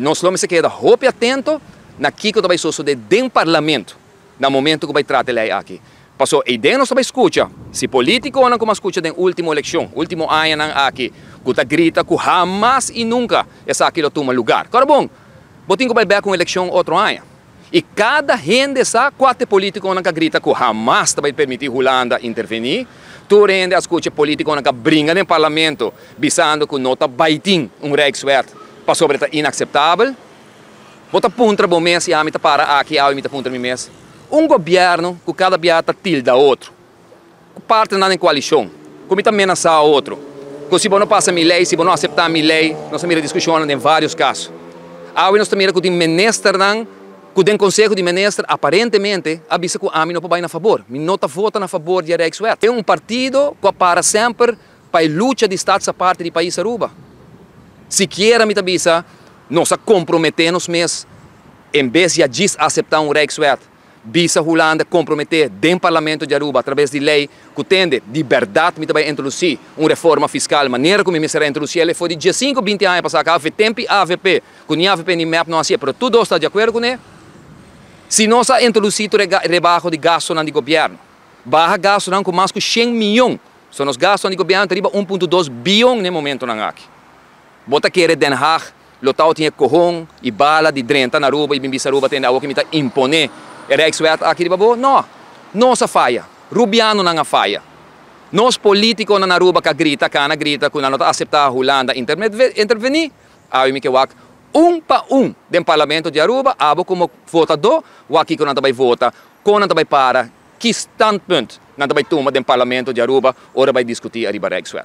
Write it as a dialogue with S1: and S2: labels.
S1: Nos lo mester keda hopi atento na kiko ta bai sosode den Parlamento na momento ku bai trata e lei aki. Paso eiden nos ta bai skucha si politikonan ku a skucha den ultimo elekshon, ultimo añanan aki, ku ta grita ku hamas i nunka esaki lo tuma lugar. Kòrda bon, bo tin ku bai bèk un elekshon otro aña. I kada hende sa kua ta e politikonan ku a grita ku hamas ta bai permití Hulanda intervení. Tur hende a skucha e politikonan ku a bringa den parlamento bisando ku no ta bai tin un Rijkswet pasobra e ta inakseptabel. Bo ta puntra bo mes i ami ta para aki awe mi ta puntra mi mes, un gobièrnu ku kada bia ta tilda otro, ku partnernan den koalishon, ku mi ta menasá otro, ku si bo no pasa mi lei, si bo no aseptá mi lei, nos a mira diskushonnan den vários kaso. Awe nos ta mira ku tin ministernan ku den konseho di minister aparentemente a bisa ku ami no por bai na fabor, mi no ta vota na fabor di e Rijkswet. Tin un partido ku a para semper pa e lucha di Staats Aparte di pais Aruba. Sikiera mi ta bisa nos a komprometé nos mes en bes di a djis aseptá un Rijkswet, bisa Hulanda komprometé den Parlamento di Aruba atrabes di lei ku tende di bèrdat mi ta bai introdusí un reforma fiskal manera ku mi mester a introdusí el for di diesinku binti aña pasá ku avp tempi avp ku ni avp ni mep no hasié pero tur dos ta di akuerdo kuné. Si nos a introdusí tur e rebaho di gastunan di gobièrnu, baha gastunan ku mas ku shen mion. So nos gastunan di gobièrnu ta riba 1.2 bion na e momentunan aki. Bo ta kere Den Haag lo tabatin e kohon i bala di drenta na Aruba i bin bisa Aruba tende awor ki mi ta imponé e Rijkswet aki riba bo? No! Nos a faya. Rubianonan a faya. Nos politikonan na Aruba ka grita, kana grita ku nan no ta aseptá Hulanda intervení. Awe mi ke wak un pa un den Parlamento di Aruba, abo komo votadó wak kiko nan ta bai vota, kon nan ta bai para, ki standpunt nan ta bai tuma den Parlamento di Aruba ora bai diskutí ariba Rijkswet.